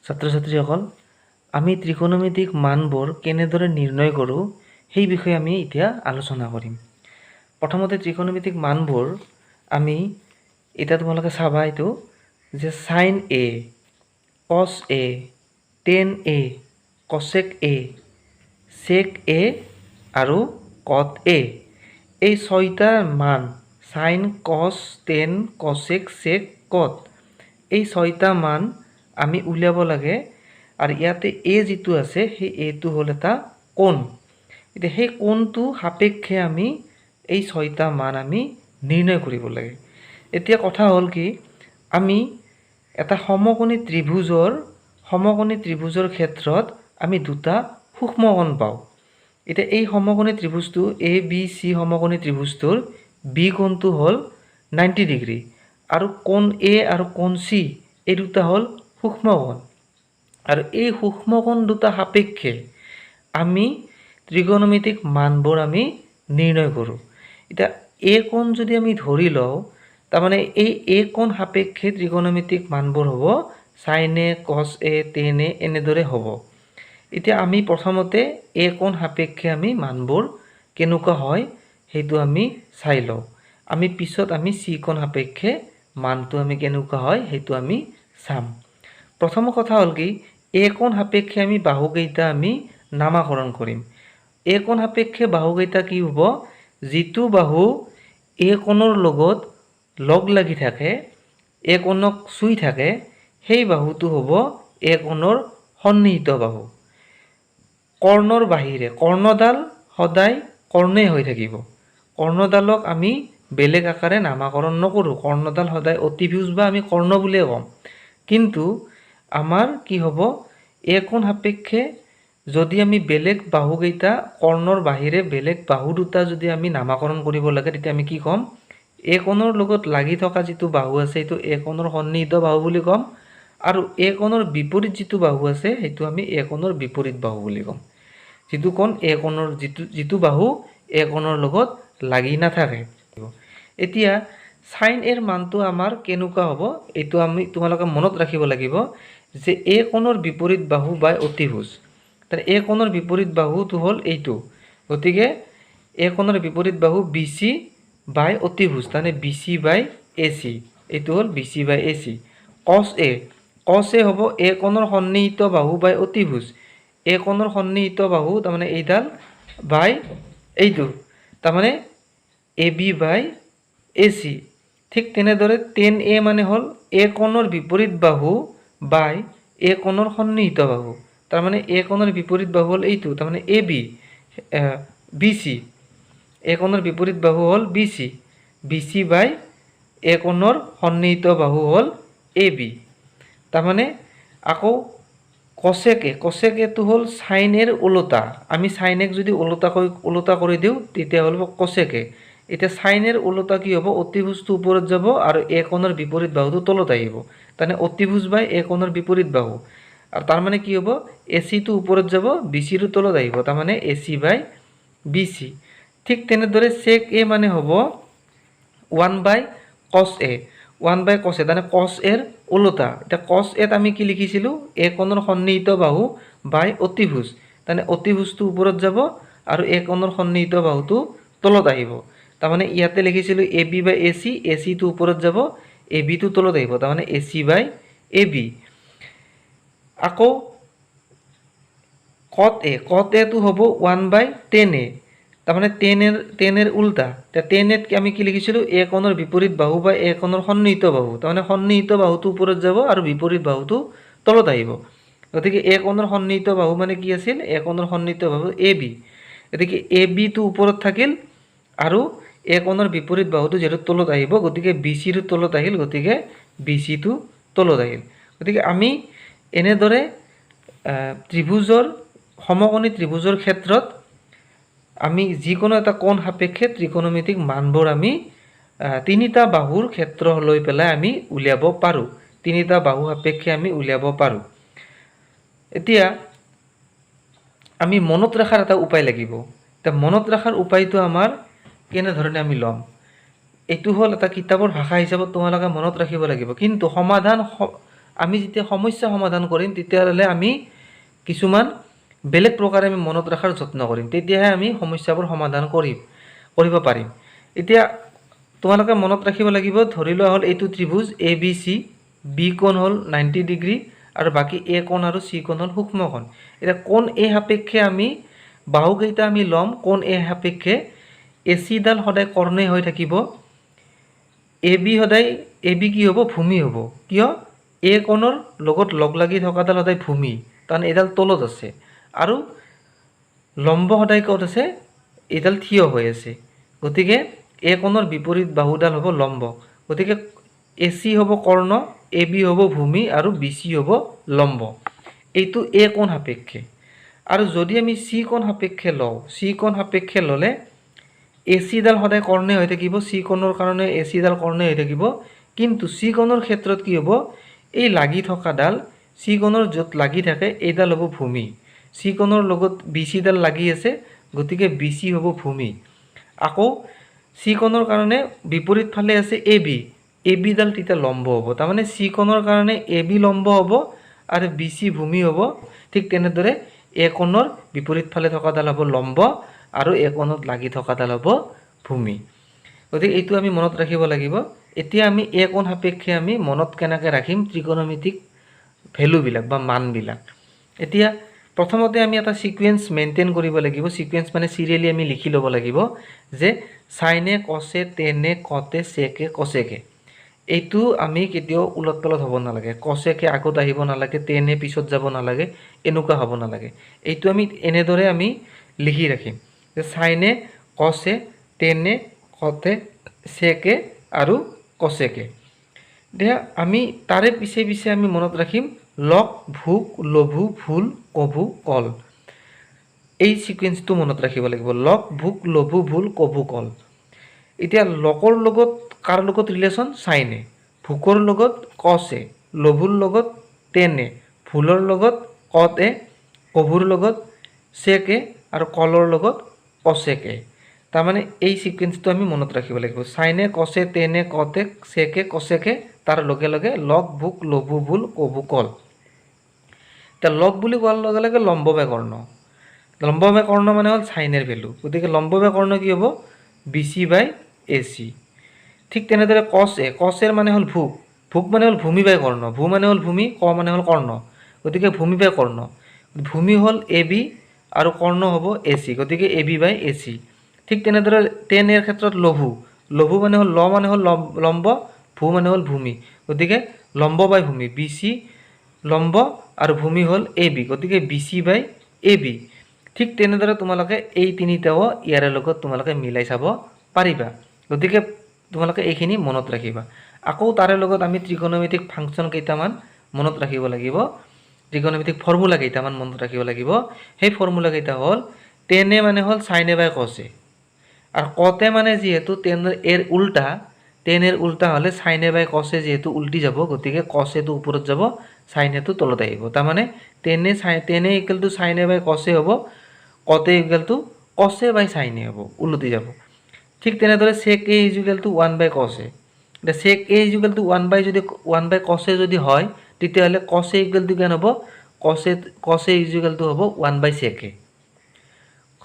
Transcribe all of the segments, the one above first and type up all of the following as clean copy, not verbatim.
ছাত্ৰ ছাত্ৰীসকল, আমি ত্ৰিকোণমিতিক মানবোৰ কেনেদৰে নিৰ্ণয় কৰোঁ, সেই বিষয়ে আমি এতিয়া আলোচনা কৰিম। প্ৰথমতে ত্ৰিকোণমিতিক মানবোৰ আমি এতিয়া তোমালোকে চাবা এইটো যে sin A, cos A, tan A, cosec A, sec A আৰু কট এ, এই ছয়টা মান, sin, cos, tan, cosec, sec, cot, এই ছয়টা মান আমি উলিয়াব লাগে। আৰু ইয়াতে এ যিটো আছে, সেই এটো হ'ল এটা কোণ। এতিয়া সেই কোণটো সাপেক্ষে আমি এই ছয়টা মান আমি নিৰ্ণয় কৰিব লাগে। এতিয়া কথা হ'ল কি, আমি এটা সমকোণী ত্ৰিভুজৰ ক্ষেত্ৰত আমি দুটা সূক্ষ্মকোণ পাওঁ। এতিয়া এই সমকোণী ত্ৰিভুজটো, এ বি চি সমকোণী ত্ৰিভুজটোৰ বি কোণটো হ'ল 90 ডিগ্ৰী আৰু কোণ এ আৰু কোণ চি, এই দুটা হ'ল সূক্ষ্মকোণ। আৰু এই সূক্ষ্মকোণ দুটা সাপেক্ষে আমি ত্ৰিকোণমিতিক মানবোৰ আমি নিৰ্ণয় কৰোঁ। এতিয়া এ কোণ যদি আমি ধৰি লওঁ, তাৰমানে এই এ কোণ সাপেক্ষে ত্ৰিকোণমিতিক মানবোৰ হ'ব sin A, cos A, tan A, এনেদৰে হ'ব। এতিয়া আমি প্ৰথমতে এ কোণ সাপেক্ষে আমি মানবোৰ কেনেকুৱা হয়, সেইটো আমি চাই লওঁ। আমি পিছত আমি চি কোণ সাপেক্ষে মানটো আমি কেনেকুৱা হয়, সেইটো আমি চাম। প্ৰথম কথা হ'ল কি, এ কোণ সাপেক্ষে আমি বাহুকেইটা আমি নামাকৰণ কৰিম। এ কোণ সাপেক্ষে বাহুকেইটা কি হ'ব? যিটো বাহু এ কোণৰ লগত লগ লাগি থাকে, এ কোণক চুই থাকে, সেই বাহুটো হ'ব এ কোণৰ সন্নিহিত বাহু। কৰ্ণৰ বাহিৰে কৰ্ণডাল সদায় কৰ্ণেই হৈ থাকিব। কৰ্ণডালক আমি বেলেগ আকাৰে নামাকৰণ নকৰোঁ। কৰ্ণডাল সদায় অতিভুজ বা আমি কৰ্ণ বুলিয়ে ক'ম। কিন্তু আমাৰ কি হ'ব, এ কোণ সাপেক্ষে যদি আমি বেলেগ বাহুকেইটা, কৰ্ণৰ বাহিৰে বেলেগ বাহু দুটা যদি আমি নামাকৰণ কৰিব লাগে, তেতিয়া আমি কি ক'ম? এ কোণৰ লগত লাগি থকা যিটো বাহু আছে, সেইটো এ কোণৰ সন্নিহিত বাহু বুলি ক'ম আৰু এ কোণৰ বিপৰীত যিটো বাহু আছে, সেইটো আমি এ কোণৰ বিপৰীত বাহু বুলি ক'ম। যিটো কোণ এ কোণৰ যিটো বাহু এ কোণৰ লগত লাগি নাথাকে। এতিয়া চাইন এৰ মানটো আমাৰ কেনেকুৱা হ'ব? এইটো আমি তোমালোকে মনত ৰাখিব লাগিব যে এ কোণৰ বিপৰীত বাহু বাই অতিভুজ। তাৰ এ কোণৰ বিপৰীত বাহুটো হ'ল এইটো। গতিকে এ কোণৰ বিপৰীত বাহু বি চি বাই অতিভুজ, তাৰমানে B C by A C. এইটো হ'ল B C by A C. Cos A, cos A হ'ব এ কোণৰ সন্নিহিত বাহু বাই অতিভুজ। এ কোণৰ সন্নিহিত বাহু তাৰমানে এইডাল বাই এইটো, তাৰমানে A B by A C. ঠিক তেনেদৰে টেন এ মানে হ'ল এ কোণৰ বিপৰীত বাহু বাই এ কোণৰ সন্নিহিত বাহু। তাৰমানে এ কোণৰ বিপৰীত বাহু হ'ল এইটো, তাৰমানে এ বি বি চি। এ কোণৰ বিপৰীত বাহু হ'ল B C, B C by A কোণৰ সন্নিহিত বাহু হ'ল এ বি। তাৰমানে আকৌ কচেক এ, কচেক এটো হ'ল চাইন এৰ ওলোটা। আমি চাইন এক যদি ওলোটা কৰি দিওঁ, তেতিয়া হ'ল কচেক এ। এতিয়া চাইন এৰ ওলোটা কি হ'ব? অতিভুজটো ওপৰত যাব আৰু এ কোণৰ বিপৰীত বাহুটো তলত আহিব। তাৰমানে অতিভুজ বাই এ কোণৰ বিপৰীত বাহু। আৰু তাৰমানে কি হ'ব? এ চিটো ওপৰত যাব, বি চিটো তলত আহিব, তাৰমানে A C by B C. ঠিক তেনেদৰে চেক এ মানে হ'ব one by cos A, one by cos A, তাৰমানে কচ এৰ ওলোটা। এতিয়া কচ এত আমি কি লিখিছিলোঁ? এ কোণৰ সন্নিহিত বাহু বাই অতিভুজ। তাৰমানে অতিভুজটো ওপৰত যাব আৰু এ কোণৰ সন্নিহিত বাহুটো তলত আহিব। তাৰমানে ইয়াতে লিখিছিলোঁ A B by A C, এ চিটো ওপৰত যাব, এ বিটো তলত আহিব, তাৰমানে A C by A B. আকৌ কট এ, কট এটো হ'ব ওৱান বাই টেন এ, তাৰমানে টেন এৰ উল্টা। এতিয়া টেন এত আমি কি লিখিছিলোঁ? এ কোণৰ বিপৰীত বাহু বা এ কোণৰ সন্নিহিত বাহু। তাৰমানে সন্নিহিত বাহুটো ওপৰত যাব আৰু বিপৰীত বাহুটো তলত আহিব। গতিকে এ কোণৰ সন্নিহিত বাহু মানে কি আছিল? এ কোণৰ সন্নিহিত বাহু এ বি। গতিকে এ বিটো ওপৰত থাকিল আৰু এ কোণৰ বিপৰীত বাহুটো যিহেতু তলত আহিব, গতিকে বি চিটো তলত আহিল। গতিকে বি চিটো তলত আহিল। গতিকে আমি এনেদৰে সমকোণী ত্ৰিভুজৰ ক্ষেত্ৰত আমি যিকোনো এটা কোণ সাপেক্ষে ত্ৰিকোণমিতিক মানবোৰ আমি তিনিটা বাহুৰ ক্ষেত্ৰ লৈ পেলাই আমি উলিয়াব পাৰোঁ। তিনিটা বাহু সাপেক্ষে আমি উলিয়াব পাৰোঁ। এতিয়া আমি মনত ৰখাৰ এটা উপায় লাগিব। এতিয়া মনত ৰখাৰ উপায়টো আমাৰ কেনেধৰণে আমি ল'ম? এইটো হ'ল এটা কিতাপৰ ভাষা হিচাপত তোমালোকে মনত ৰাখিব লাগিব। কিন্তু সমাধান আমি যেতিয়া সমস্যা সমাধান কৰিম, তেতিয়াহ'লে আমি কিছুমান বেলেগ প্ৰকাৰে আমি মনত ৰখাৰ যত্ন কৰিম, তেতিয়াহে আমি সমস্যাবোৰ সমাধান কৰিব পাৰিম। এতিয়া তোমালোকে মনত ৰাখিব লাগিব, ধৰি লোৱা হ'ল এইটো ত্ৰিভুজ এ বি চি, বি কোণ হ'ল 90 ডিগ্ৰী আৰু বাকী এ কোণ আৰু চি কোণ হ'ল সূক্ষ্ম কোণ। এতিয়া কোণ এ সাপেক্ষে আমি বাহুকেইটা আমি ল'ম। কোণ এ সাপেক্ষে এ চিডাল সদায় কৰ্ণে হৈ থাকিব। এ বি সদায়, এ বি কি হ'ব? ভূমি হ'ব। কিয়? এ কোণৰ লগত লগ লাগি থকাডাল সদায় ভূমি, কাৰণ এইডাল তলত আছে। আৰু লম্ব সদায় ক'ত আছে? এইডাল থিয় হৈ আছে। গতিকে এ কোণৰ বিপৰীত বাহুডাল হ'ব লম্ব। গতিকে এ চি হ'ব কৰ্ণ, এ বি হ'ব ভূমি আৰু বি চি হ'ব লম্ব। এইটো এ কোণ সাপেক্ষে। আৰু যদি আমি চি কোণ সাপেক্ষে লওঁ, চি কোণ সাপেক্ষে ল'লে এ চিডাল সদায় কৰ্ণে হৈ থাকিব। চি কোণৰ কাৰণে এ চিডাল কৰ্ণে হৈ থাকিব। কিন্তু চি কোণৰ ক্ষেত্ৰত কি হ'ব? এই লাগি থকাডাল, চি কোণৰ য'ত লাগি থাকে, এইডাল হ'ব ভূমি। চি কোণৰ লগত বি চিডাল লাগি আছে, গতিকে বি চি হ'ব ভূমি। আকৌ চি কোণৰ কাৰণে বিপৰীত ফালে আছে এ বি। এ বিডাল তেতিয়া লম্ব হ'ব। তাৰমানে চি কোণৰ কাৰণে এ বি লম্ব হ'ব আৰু বি চি ভূমি হ'ব। ঠিক তেনেদৰে এ কোণৰ বিপৰীত ফালে থকাডাল হ'ব লম্ব আৰু এ কোণত লাগি থকাডাল হ'ব ভূমি। গতিকে এইটো আমি মনত ৰাখিব লাগিব। এতিয়া আমি এ কোণ সাপেক্ষে আমি মনত কেনেকৈ ৰাখিম ত্ৰিকোণমিতিক ভেলুবিলাক বা মানবিলাক? এতিয়া প্ৰথমতে আমি এটা ছিকুৱেঞ্চ মেইনটেইন কৰিব লাগিব। ছিকুৱেঞ্চ মানে চিৰিয়েলি আমি লিখি ল'ব লাগিব যে sine A, cos A, tan A, cot A, sec A, cosec A। এইটো আমি কেতিয়াও ওলট পালট হ'ব নালাগে। কচেক এ আগত আহিব নালাগে, টেন এ পিছত যাব নালাগে, এনেকুৱা হ'ব নালাগে। এইটো আমি এনেদৰে আমি লিখি ৰাখিম যে sine A, cos A, tan A, cot A, sec A আৰু কচেক এ। এতিয়া আমি তাৰে পিছে পিছে আমি মনত ৰাখিম লক, ভোক, লঘু, ভুল, কভু, কল। এই ছিকুৱেঞ্চটো মনত ৰাখিব লাগিব: লক, ভোক, লঘু, ভুল, কভু, কল। এতিয়া লকৰ লগত কাৰ লগত ৰিলেশ্যন? চাইন এ। ভোকৰ লগত কচ এ, লঘুৰ লগত টেন এ, ভুলৰ লগত কট এ, কভুৰ লগত চেক এ আৰু কলৰ লগত কচেক এ। তাৰমানে এই ছিকুৱেঞ্চটো আমি মনত ৰাখিব লাগিব: sine A, cos A, tan A, cot A, sec A, cosec A, তাৰ লগে লগে লক, ভোক, লঘু, ভুল, কভু, কল। এতিয়া লক বুলি কোৱাৰ লগে লগে লম্ব বাই কৰ্ণ। লম্ব বাই কৰ্ণ মানে হ'ল চাইন এৰ ভেলু। গতিকে লম্ব বাই কৰ্ণ কি হ'ব? B C by A C। ঠিক তেনেদৰে কচ এ। কচ এৰ মানে হ'ল ভোক। ভোক মানে হ'ল ভূমি বাই কৰ্ণ। ভূ মানে হ'ল ভূমি, ক মানে হ'ল কৰ্ণ। গতিকে ভূমি বাই কৰ্ণ। ভূমি হ'ল এ বি আৰু কৰ্ণ হ'ব এ চি। গতিকে A B by A C। ঠিক তেনেদৰে টেন এৰ ক্ষেত্ৰত লঘু। লঘু মানে হ'ল, ল মানে হ'ল লম্ব, ভূ মানে হ'ল ভূমি। গতিকে লম্ব বাই ভূমি। বি চি লম্ব আৰু ভূমি হ'ল এ বি। গতিকে B C by A B। ঠিক তেনেদৰে তোমালোকে এই তিনিটাও ইয়াৰে লগত তোমালোকে মিলাই চাব পাৰিবা। গতিকে তোমালোকে এইখিনি মনত ৰাখিবা। আকৌ তাৰে লগত আমি ত্ৰিকোণমিতিক ফাংচন কেইটামান মনত ৰাখিব লাগিব, ত্ৰিকোণমিতিক ফৰ্মুলা কেইটামান মনত ৰাখিব লাগিব। সেই ফৰ্মুলা কেইটা হ'ল টেন এ মানে হ'ল sine A by cos A। আৰু কট এ মানে যিহেতু টেন এৰ উল্টা, টেন এৰ উল্টা হ'লে sine A by cos A যিহেতু উল্টি যাব, গতিকে কচ এটো ওপৰত যাব, চাইন এটো তলত আহিব। তাৰমানে tan A equal to sine A by cos A হ'ব, cot A equal to cos A by sine A হ'ব, উলটি যাব। ঠিক তেনেদৰে sec A is equal to one by cos A। এতিয়া sec A is equal to one by যদি one বাই কচ এ যদি হয়, তেতিয়াহ'লে কচ এ ইকুৱেল টু কিমান হ'ব? Cos A is equal to হ'ব one by sec A।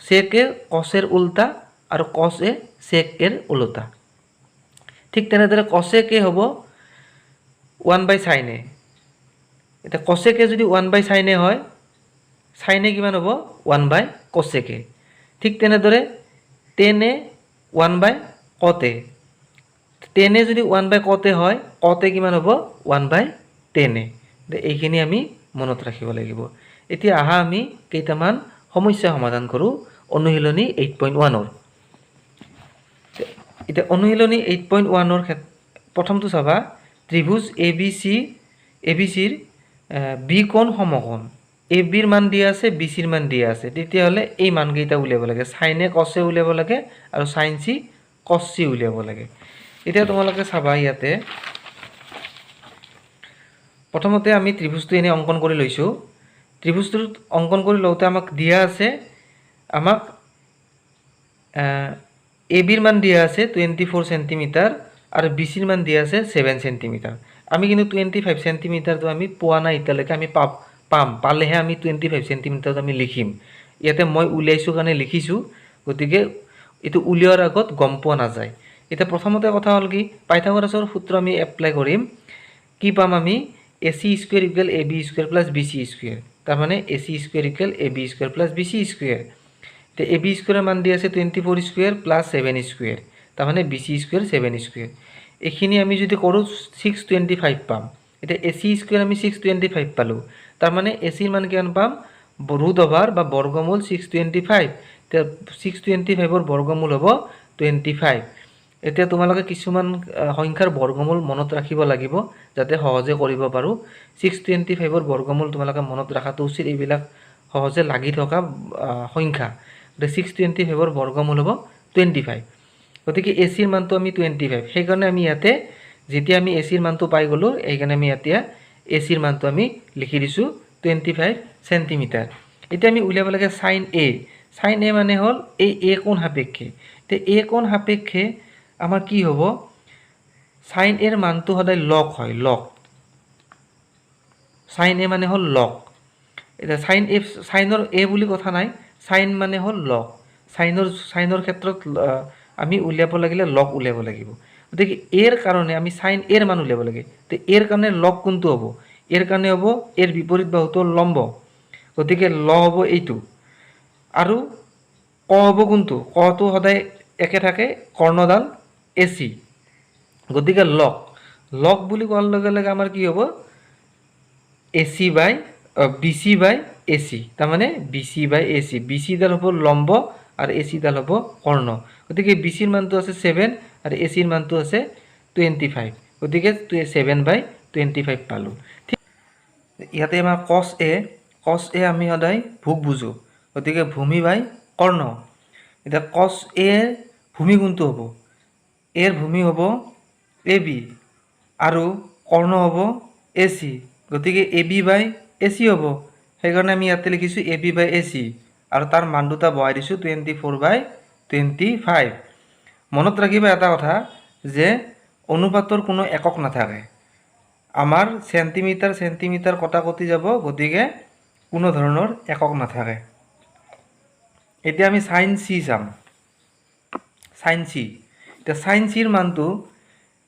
Sec A cos এৰ উল্টা আৰু কচ এ চেক এৰ ওলোটা। ঠিক তেনেদৰে কচেক এ হ'ব ওৱান বাই চাইন এ। এতিয়া কচেক এ যদি ওৱান বাই চাইন এ হয়, চাইন এ কিমান হ'ব? ওৱান বাই কচেক এ। ঠিক তেনেদৰে tan A one by cot A। Tan A যদি ওৱান বাই কট এ হয়, কট এ কিমান হ'ব? ওৱান বাই টেন এ। এইখিনি আমি মনত ৰাখিব লাগিব। এতিয়া আহা, আমি কেইটামান সমস্যা সমাধান কৰোঁ অনুশীলনী 8.1ৰ। এতিয়া অনুশীলনী 8.1ৰ প্ৰথমটো চাবা। ত্ৰিভুজ A B C, A B চিৰ বি কোণ সমকোণ। এ বিৰ মান দিয়া আছে, বি চিৰ মান দিয়া আছে। তেতিয়াহ'লে এই মানকেইটা উলিয়াব লাগে। চাইন এ কচ এ উলিয়াব লাগে আৰু চাইন চি কচ চি উলিয়াব লাগে। এতিয়া তোমালোকে চাবা, ইয়াতে প্ৰথমতে আমি ত্ৰিভুজটো এনেই অংকন কৰি লৈছোঁ। ত্ৰিভুজটোত অংকন কৰি লওঁতে আমাক দিয়া আছে, আমাক এ বিৰ মান দিয়া আছে 24 চেণ্টিমিটাৰ আৰু বি চিৰ মান দিয়া আছে 7 চেণ্টিমিটাৰ। আমি কিন্তু 25 চেণ্টিমিটাৰটো আমি পোৱা নাই এতিয়ালৈকে। আমি পাম, পালেহে আমি 25 চেণ্টিমিটাৰটো আমি লিখিম। ইয়াতে মই উলিয়াইছোঁ কাৰণে লিখিছোঁ, গতিকে এইটো উলিওৱাৰ আগত গম পোৱা নাযায়। এতিয়া প্ৰথমতে কথা হ'ল কি, পাইথাগোৰাছৰ সূত্ৰ আমি এপ্লাই কৰিম। কি পাম আমি? AC square equal AB square plus BC square। তাৰমানে AC square equal AB square plus BC square। এতিয়া এ বি স্কুৱেৰৰ মান দি আছে 24 square plus seven square, তাৰমানে BC square seven square. এইখিনি আমি যদি কৰোঁ, 625 পাম। এতিয়া এ চি স্কুৱেৰ আমি 625 পালোঁ, তাৰমানে এ চিৰ মান কিমান পাম? ৰুট অভাৰ বা বৰ্গমূল 625। এতিয়া 625ৰ বৰ্গমূল হ'ব 25। এতিয়া তোমালোকে কিছুমান সংখ্যাৰ বৰ্গমূল মনত ৰাখিব লাগিব, যাতে সহজে কৰিব পাৰোঁ। 625ৰ বৰ্গমূল তোমালোকে মনত ৰখাটো উচিত, এইবিলাক সহজে লাগি থকা সংখ্যা। গতিকে 625ৰ বৰ্গমূল হ'ব 25। গতিকে এ চিৰ মানটো আমি 25। সেইকাৰণে আমি ইয়াতে যেতিয়া আমি এ চিৰ মানটো পাই গ'লোঁ, সেইকাৰণে আমি এতিয়া এ চিৰ মানটো আমি লিখি দিছোঁ 25 চেণ্টিমিটাৰ। এতিয়া আমি উলিয়াব লাগে চাইন এ। চাইন এ মানে হ'ল এই এ কোণ সাপেক্ষে। এতিয়া এ কোণ সাপেক্ষে আমাৰ কি হ'ব? চাইন এৰ মানটো সদায় লগ হয়, লগ। চাইন এ মানে হ'ল লগ। এতিয়া চাইন এ, চাইনৰ এ বুলি কথা নাই, চাইন মানে হ'ল লগ। চাইনৰ ক্ষেত্ৰত আমি উলিয়াব লাগিলে লগ উলিয়াব লাগিব। গতিকে এৰ কাৰণে আমি চাইন এৰ মান উলিয়াব লাগে। তে এৰ কাৰণে লগ কোনটো হ'ব? এৰ কাৰণে হ'ব এৰ বিপৰীত বাহুটো লম্ব, গতিকে ল হ'ব এইটো। আৰু ক হ'ব কোনটো? কটো সদায় একে থাকে, কৰ্ণডাল এ চি। গতিকে লগ লগ বুলি কোৱাৰ লগে লগে আমাৰ কি হ'ব? AC by BC by AC, তাৰমানে BC by AC। B চিডাল হ'ব লম্ব আৰু এ চিডাল হ'ব কৰ্ণ। গতিকে বি চিৰ মানটো আছে 7 আৰু এ চিৰ মানটো আছে 25। গতিকে 7 বাই 25 পালোঁ। ঠিক ইয়াতে আমাৰ কছ এ, কছ এ আমি সদায় ভোগ বুজোঁ, গতিকে ভূমি বাই কৰ্ণ। এতিয়া কছ এৰ ভূমি কোনটো হ'ব? এৰ ভূমি হ'ব এ বি আৰু কৰ্ণ হ'ব এ চি। গতিকে AB by AC হ'ব। সেইকাৰণে আমি ইয়াতে লিখিছোঁ AB by AC আৰু তাৰ মান দুটা বহাই দিছোঁ 24 বাই 25। মনত ৰাখিবা এটা কথা যে অনুপাতৰ কোনো একক নাথাকে। আমাৰ চেণ্টিমিটাৰ চেণ্টিমিটাৰ কটাকটি যাব, গতিকে কোনো ধৰণৰ একক নাথাকে। এতিয়া আমি চাইন চি চাম। চাইন চি, এতিয়া চাইন চিৰ মানটো,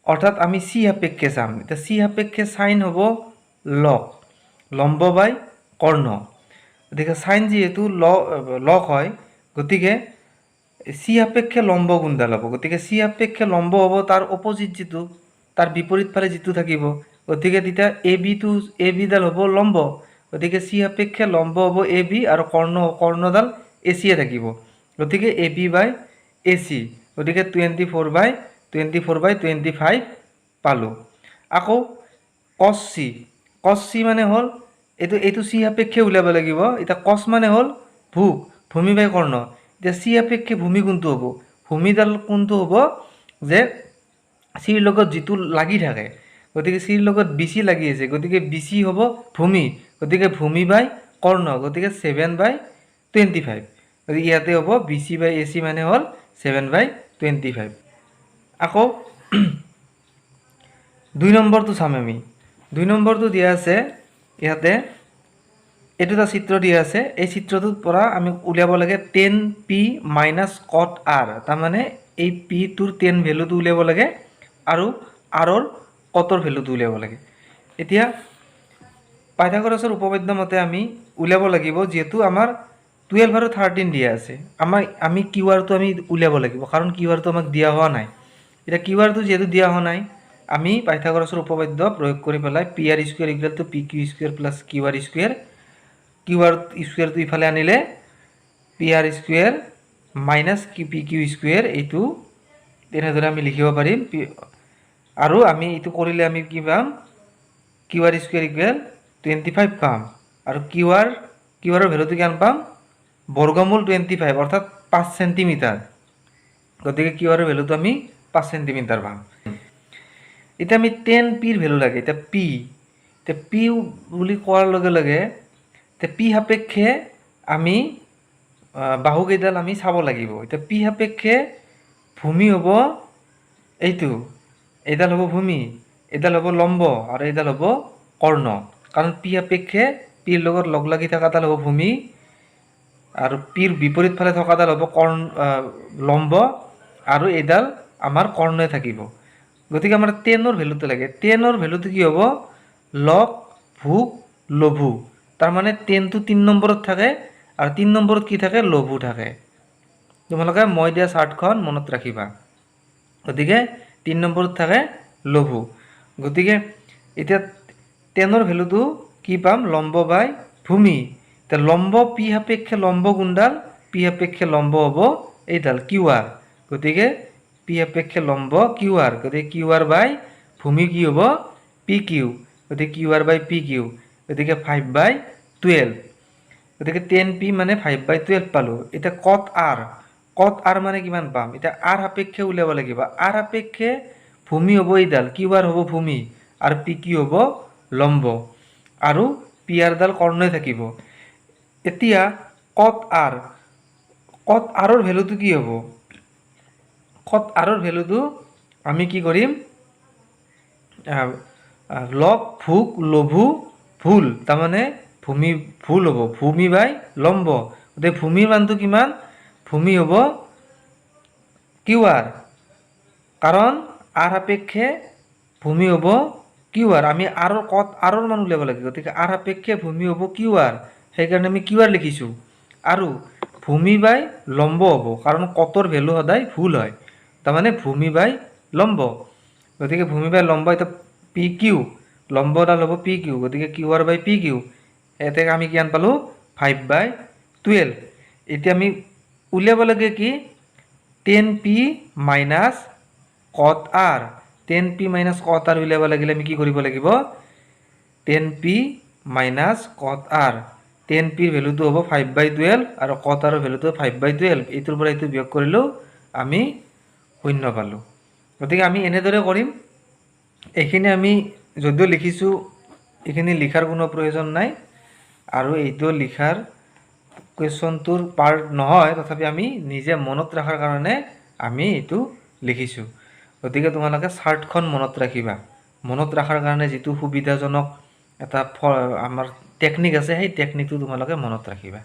অৰ্থাৎ আমি চি সাপেক্ষে চাম। এতিয়া চি সাপেক্ষে চাইন হ'ব লগ, লম্ব বাই কৰ্ণ। গতিকে চাইন যিহেতু লগ হয়, গতিকে চি সাপেক্ষে লম্ব কোনডাল হ'ব? গতিকে চি সাপেক্ষে লম্ব হ'ব তাৰ অপজিট যিটো, তাৰ বিপৰীত ফালে যিটো থাকিব। গতিকে তেতিয়া এ বিটো, এ বিডাল হ'ব লম্ব। গতিকে চি সাপেক্ষে লম্ব হ'ব এ বি আৰু কৰ্ণডাল এ চিয়ে থাকিব। গতিকে AB by AC। গতিকে 24 by 24 by 25 পালোঁ। আকৌ কছ চি। কছ চি মানে হ'ল এইটো চি সাপেক্ষে উলিয়াব লাগিব। এতিয়া কছ মানে হ'ল ভোগ, ভূমি বাই কৰ্ণ। এতিয়া চি সাপেক্ষে ভূমি কোনটো হ'ব? ভূমিডাল কোনটো হ'ব যে চিৰ লগত যিটো লাগি থাকে। গতিকে চিৰ লগত বি চি লাগি আছে, গতিকে বি চি হ'ব ভূমি। গতিকে ভূমি বাই কৰ্ণ, গতিকে 7 বাই 25। গতিকে ইয়াতে হ'ব BC by AC মানে হ'ল 7 বাই 25। আকৌ 2 নম্বৰটো চাম আমি। 2 নম্বৰটো দিয়া আছে ইয়াতে, এইটো এটা চিত্ৰ দিয়া আছে। এই চিত্ৰটোৰ পৰা আমি উলিয়াব লাগে tan P minus cot R। তাৰমানে এই পিটোৰ টেন ভেলুটো উলিয়াব লাগে আৰু আৰৰ কটৰ ভেলুটো উলিয়াব লাগে। এতিয়া পাইথাগোৰাছৰ উপপাদ্য মতে আমি উলিয়াব লাগিব। যিহেতু আমাৰ 12 আৰু 13 দিয়া আছে, আমি কিউ আৰটো আমি উলিয়াব লাগিব, কাৰণ কিউ আৰটো আমাক দিয়া হোৱা নাই। এতিয়া কিউ আৰটো যিহেতু দিয়া হোৱা নাই, আমি পাইথাগোৰাছৰ উপপাদ্য প্ৰয়োগ কৰি পেলাই PR square equal to PQ square plus QR square। QR স্কুৱেৰটো ইফালে আনিলে PR square minus PQ square, এইটো তেনেদৰে আমি লিখিব পাৰিম। আৰু আমি এইটো কৰিলে আমি কি পাম? QR square equal 25 পাম। আৰু কিউ আৰৰ ভেলুটো কিমান পাম? বৰ্গমূল 25, অৰ্থাৎ 5 চেণ্টিমিটাৰ। গতিকে কিউ আৰৰ ভেলুটো আমি 5 চেণ্টিমিটাৰ পাম। এতিয়া আমি টেন পিৰ ভেলু লাগে। এতিয়া পি বুলি কোৱাৰ লগে লগে এতিয়া পি সাপেক্ষে আমি বাহুকেইডাল আমি চাব লাগিব। এতিয়া পি সাপেক্ষে ভূমি হ'ব এইটো, এইডাল হ'ব ভূমি, এইডাল হ'ব কৰ্ণ। গতিকে ভূমি বাই কৰ্ণ। এইডাল হ'ব লম্ব আৰু এইডাল হ'ব কৰ্ণ, কাৰণ পি সাপেক্ষে পিৰ লগত লগ লাগি থকাডাল হ'ব ভূমি আৰু পিৰ বিপৰীত ফালে থকাডাল হ'ব কৰ্ণ লম্ব আৰু এইডাল আমাৰ কৰ্ণই থাকিব। গতিকে আমাৰ টেনৰ ভেলুটো লাগে। টেনৰ ভেলুটো কি হ'ব? লক ভুক লঘু। তাৰমানে টেনটো 3 নম্বৰত থাকে আৰু 3 নম্বৰত কি থাকে? লঘু থাকে। তোমালোকে মই দিয়া চাৰ্টখন মনত ৰাখিবা। গতিকে 3 নম্বৰত থাকে লঘু। গতিকে এতিয়া টেনৰ ভেলুটো কি পাম? লম্ব বাই ভূমি। এতিয়া লম্ব পি সাপেক্ষে লম্ব কোনডাল? পি সাপেক্ষে লম্ব হ'ব এইডাল কিউ আৰ। গতিকে পি সাপেক্ষে লম্ব কিউ আৰ। গতিকে কিউ আৰ বাই ভূমি কি হ'ব? P Q. গতিকে Q R by P Q. গতিকে 5/12। গতিকে টেন পি মানে 5/12 পালোঁ। এতিয়া কট আৰ, কট আৰ মানে কিমান পাম? এতিয়া আৰ সাপেক্ষে উলিয়াব লাগিব। আৰ সাপেক্ষে ভূমি হ'ব এইডাল, কিউ আৰ হ'ব ভূমি আৰু পি কিউ হ'ব লম্ব আৰু পি আৰডাল কৰ্ণই থাকিব। এতিয়া কট আৰ, কট আৰৰ ভেলুটো কি হ'ব? কট আৰৰ ভেলুটো আমি কি কৰিম? লগ ভুক লঘু ভুল, তাৰমানে ভূমি ভুল হ'ব, ভূমি বাই লম্ব। গতিকে ভূমিৰ মানটো কিমান? ভূমি হ'ব কিউ আৰ, কাৰণ আৰ সাপেক্ষে ভূমি হ'ব কিউ আৰ। আমি আৰৰ কট আৰৰ মান উলিয়াব লাগে। গতিকে আৰ সাপেক্ষে ভূমি হ'ব কিউ আৰ, সেইকাৰণে আমি কিউ আৰ লিখিছোঁ। আৰু ভূমি বাই লম্ব হ'ব, কাৰণ কটৰ ভেলু সদায় ভুল হয়, তাৰমানে ভূমি বাই লম্ব। গতিকে ভূমি বাই লম্ব, এতিয়া পি কিউ, লম্বডাল হ'ব পি কিউ। গতিকে Q R by P Q. ইয়াতে আমি কিমান পালোঁ? 5/12। এতিয়া আমি উলিয়াব লাগে কি? Tan P minus cot R. Tan P minus cot R উলিয়াব লাগিলে আমি কি কৰিব লাগিব? Tan P minus cot R. Tan পিৰ ভেলুটো হ'ব 5/12 আৰু কট আৰৰ ভেলুটো 5/12। এইটোৰ পৰা এইটো বিয়োগ কৰিলেও আমি শূন্য পালোঁ। গতিকে আমি এনেদৰে কৰিম। এইখিনি আমি যদিও লিখিছোঁ, এইখিনি লিখাৰ কোনো প্ৰয়োজন নাই আৰু এইটো লিখাৰ কুৱেশ্যনটোৰ পাৰ্ট নহয়, তথাপি আমি নিজে মনত ৰখাৰ কাৰণে আমি এইটো লিখিছোঁ। গতিকে তোমালোকে চাৰ্টখন মনত ৰাখিবা। মনত ৰখাৰ কাৰণে যিটো সুবিধাজনক এটা আমাৰ টেকনিক আছে, সেই টেকনিকটো তোমালোকে মনত ৰাখিবা।